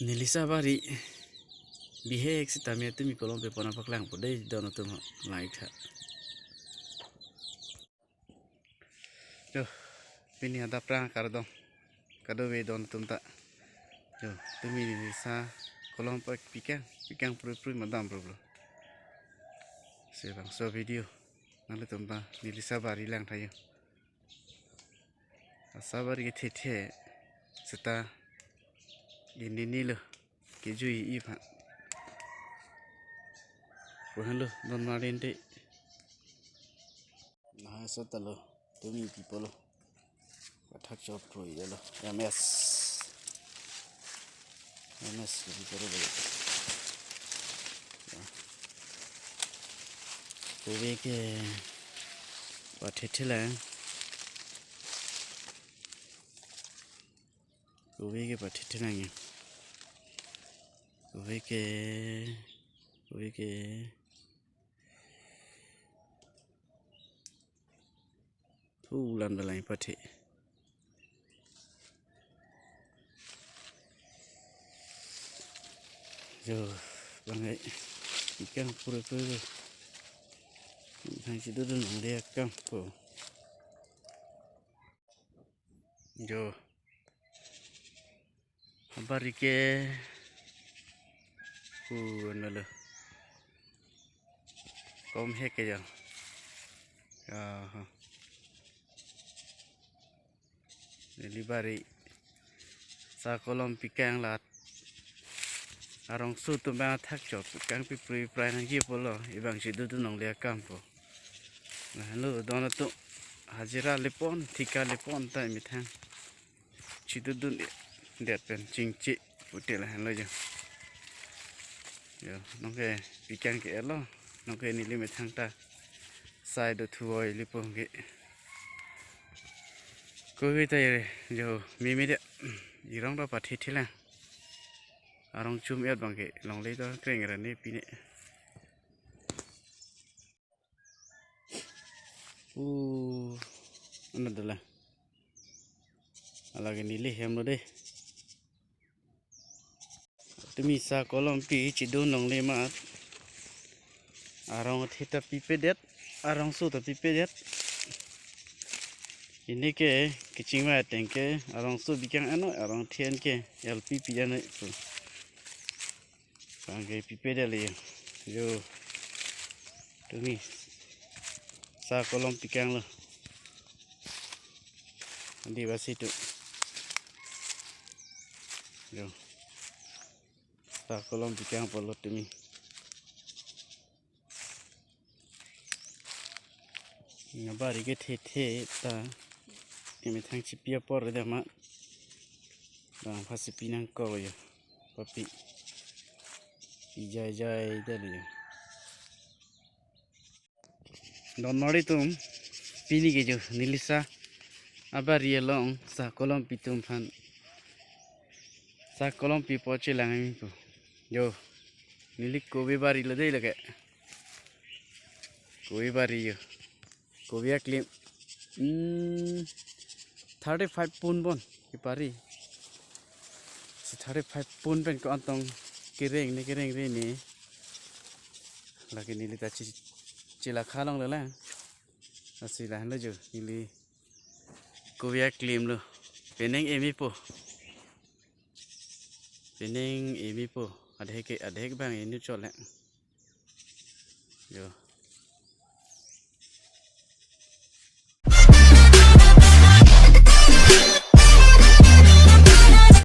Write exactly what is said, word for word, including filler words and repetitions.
Neli sa bari bihek sitame tumi kolom pepon apaklangpo dei, don atum, like tha. Yo, pini adap prang kardom kadokave don atum ta. Yo, tumi neli sa kolom pak pikang, pikang prui prui madam prui prui. Sebangso video nanglitum ta neli sa bari lang tha yo. Sa bari kethethe seta ini ni lo kejui iphan. Puhan lo don marin te. Nah, so ta lo. Tumi pipo lo. Pathak chop throi lo. M S. M S ko pipo lo. Ya. Kove ke pathethe lang. Kove ke pathethe lang ya. Kove ke, kove ke. Thu ulan balai pathe. Yo, bang ai. Pikang pura pura. Hang si dudun ang dia kang po. Yo. Abari ke. Uh, ano lo. Kom hek ke jang. Aha. Neli bari sa kolom pikang la arongso atum bang athak chop pikang piprui prai nangji pulo, ibang si dudun longle akam po. Lahenlo don atum hajira lepon, thika lepon ta methang si dudun det pen chingchi pute lahenlo jo. Yo, nonke pikang ke-et lo, nonke neli methang ta sai do thuoi lipo ke. Kove ta ere jo mimi de, irong do pathethe lang. Arong chum-et abang ke longle do kreng ra ne pine. Uh, ano dala. Alage neli hem lo dei. Tumi sa kolom pi chidun longle mat. Arong athe ta pipedet, arongso ta pipedet. Ini ke kechingvai ateng ke arongso pikang ano, arong athe an ke L P pi ano pu. Bang ke pipedet le yo. Yo. Tumi sa kolom pikang lo. Adivasi atum. Yo. Sa kolom pikang pulo tumi. Nabari kethethe ta. Kemethang chipi apor de ma. Bang phasi pinang ko yo. Papi. Ijai jai de yo. Don mari atum, pini ke jo neli sa abari along sa kolom pi atum aphan sa kolom pipo chelang ami po. Jo, neli kove bari lo dei lake. Kove bari jo. Kove aklim. Hmm, thirty five pun bon kepari. Si thirty five pun pen ko-an tong kereng ne kereng re ne. Lake neli ta chi, chila khalong le lang. Lasi lahenlo jo neli kove aklim lo. Penang emi po. Penang emi po. Adhek ke, adhek bang enu chole. Jo.